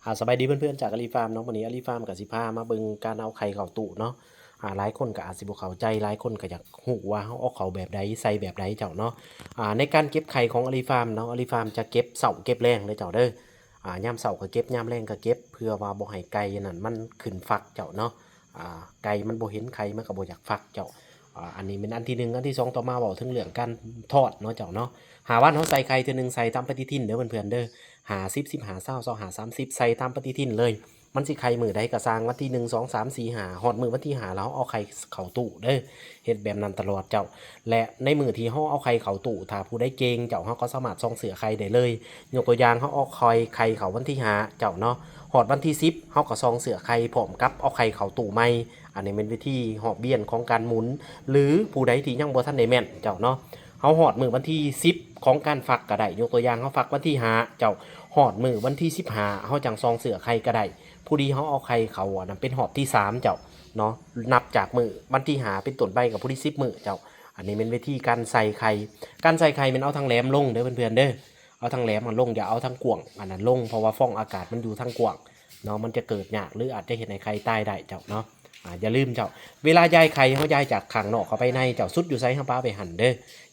ອາ ສະບາຍດີເພື່ອນໆ ຈາກອາລີຟາມເນາະ. ມື້ນີ້ອາລີຟາມກະຊິພາມາເບິ່ງການເອົາໄຂ່ເຂົ້າຕູ້ເນາະ. ອາ ຫຼາຍຄົນກະອາດຊິບໍ່ເຂົ້າໃຈ, ຫຼາຍຄົນກະຢາກຮູ້ວ່າເຮົາເອົາເຂົ້າແບບໃດ ໃສ່ແບບໃດເຈົ້າເນາະ. ອາ ໃນການເກັບໄຂ່ຂອງອາລີຟາມເນາະ, ອາລີຟາມຈະເກັບເຊົ້າເກັບແລງເດີເຈົ້າເດີ. ອາ ຍາມເຊົ້າກະເກັບ, ຍາມແລງກະເກັບ, ເພື່ອວ່າບໍ່ໃຫ້ໄກ່ນັ້ນມັນຂຶ້ນຟັກເຈົ້າເນາະ. ອາ ໄກ່ມັນບໍ່ເຫັນໄຂ່ ມັນກະບໍ່ຢາກຟັກເຈົ້າ. ອາ ອັນນີ້ແມ່ນອັນທີໜຶ່ງ. ອັນທີສອງ ຕໍ່ມາເວົ້າເຖິງເລື່ອງການທອດເນາະເຈົ້າເນາະ. ຫ້າວັນເຮົາໃສ່ໄຂ່ເທື່ອໜຶ່ງ, ໃສ່ຕາມປະຕິທິນເດີເພື່ອນໆເດີ. ຫ້າສິບ ສິບຫ້າ ຊາວ ຊາວຫ້າ ສາມສິບ ໃສ່ຕາມປະຕິທິນເລີຍ. ມັນຊິໄຂ່ມື້ໃດກະຊ່າງ, ວັນທີໜຶ່ງ ສອງ ສາມ ສີ່ ຫ້າ ຮອດມື້ວັນທີຫ້າແລ້ວເຮົາເອົາໄຂ່ເຂົ້າຕູ້ເດີ. ເຮັດແບບນັ້ນຕະຫຼອດເຈົ້າ. ແລະ ໃນມື້ທີ່ເຮົາເອົາໄຂ່ເຂົ້າຕູ້, ຖ້າຜູ້ໃດເກັ່ງເຈົ້າ, ເຮົາກະສາມາດສ່ອງເສື້ອໄຂ່ໄດ້ເລີຍ. ຍົກຕົວຢ່າງ ເຮົາເອົາໄຂ່ ໄຂ່ເຂົ້າວັນທີຫ້າເຈົ້າເນາະ, ຮອດວັນທີສິບເຮົາກະສ່ອງເສື້ອໄຂ່ພ້ອມກັບເອົາໄຂ່ເຂົ້າຕູ້ໃໝ່. ອັນນີ້ແມ່ນວິທີຮອບວຽນຂອງການໝູນ ຫຼື ຜູ້ໃດທີ່ຍັງບໍ່ທັນໄດ້ແມ່ນເຈົ້າເນາະ. ເຮົາຮອດມື້ວັນທີສິບຂອງການຟັກກະໄດ້. ຍົກຕົວຢ່າງ ເຮົາຟັກວັນທີຫ້າເຈົ້າ, ຮອດມື້ວັນທີສິບຫ້າເຮົາຈັ່ງສ່ອງເສື້ອໄຂ່ກະໄດ້. ພໍດີເຮົາເອົາໄຂ່ເຂົ້າ ອັນນັ້ນເປັນຮອບທີສາມເຈົ້າເນາະ, ນັບຈາກມື້ວັນທີຫ້າເປັນຕົ້ນໄປກະພໍດີສິບມື້ເຈົ້າ. ອັນນີ້ແມ່ນວິທີການໃສ່ໄຂ່. ການໃສ່ໄຂ່ແມ່ນເອົາທາງແຫຼມລົງເດີເພື່ອນໆເດີ. ເອົາທາງແຫຼມມັນລົງ, ຢ່າເອົາທາງກວ້າງອັນນັ້ນລົງ, ເພາະວ່າຟອງອາກາດມັນຢູ່ທາງກວ້າງເນາະ, ມັນຈະເກີດຍາກ ຫຼື ອາດຈະເຮັດໃຫ້ໄຂ່ຕາຍໄດ້ເຈົ້າເນາະ. ອາ ຢ່າລືມເຈົ້າ, ເວລາຍ້າຍໄຂ່ ເຮົາຍ້າຍຈາກຂ້າງນອກເຂົ້າໄປໃນເຈົ້າ, ຊຸດຢູ່ໃສເຮົາປະໄປຫັ້ນເດີ.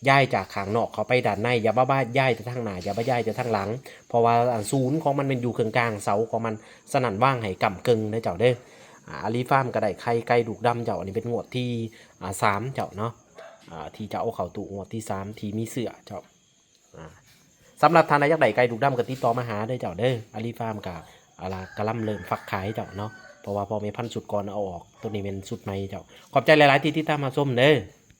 ຍ້າຍຈາກຂ້າງນອກເຂົ້າໄປດ້ານໃນ, ຢ່າມາ ມາຍ້າຍແຕ່ທາງໜ້າ, ຢ່າມາຍ້າຍແຕ່ທາງຫຼັງ, ເພາະວ່າອັນສູນຂອງມັນແມ່ນຢູ່ເຄິ່ງກາງ, ເສົາຂອງມັນ. ສະນັ້ນ ວາງໃຫ້ກ້ຳເກິ່ງເດີເຈົ້າເດີ. ອາ ອາລີຟາມກະໄດ້ໄຂ່ໄກ່ດູກດຳເຈົ້າ, ອັນນີ້ເປັນງວດທີ ອາ ສາມເຈົ້າເນາະ, ອາ ທີ່ຈະເອົາເຂົ້າຕູ້ ງວດທີສາມທີ່ມີເຊື້ອເຈົ້າ. ອາ ສຳລັບທ່ານໃດຢາກໄດ້ໄກ່ດູກດຳກະຕິດຕໍ່ມາຫາເດີເຈົ້າເດີ. ອາລີຟາມກະ ອາ ລະ ກະລຳເລີ່ມຟັກຂາຍເຈົ້າເນາະ, ເພາະວ່າພໍ່ແມ່ພັນຊຸດກ່ອນເອົາອອກ, ໂຕນີ້ແມ່ນຊຸດໃໝ່ເຈົ້າ. ຂອບໃຈຫຼາຍໆທີ່ຕິດຕາມຮັບຊົມເດີ.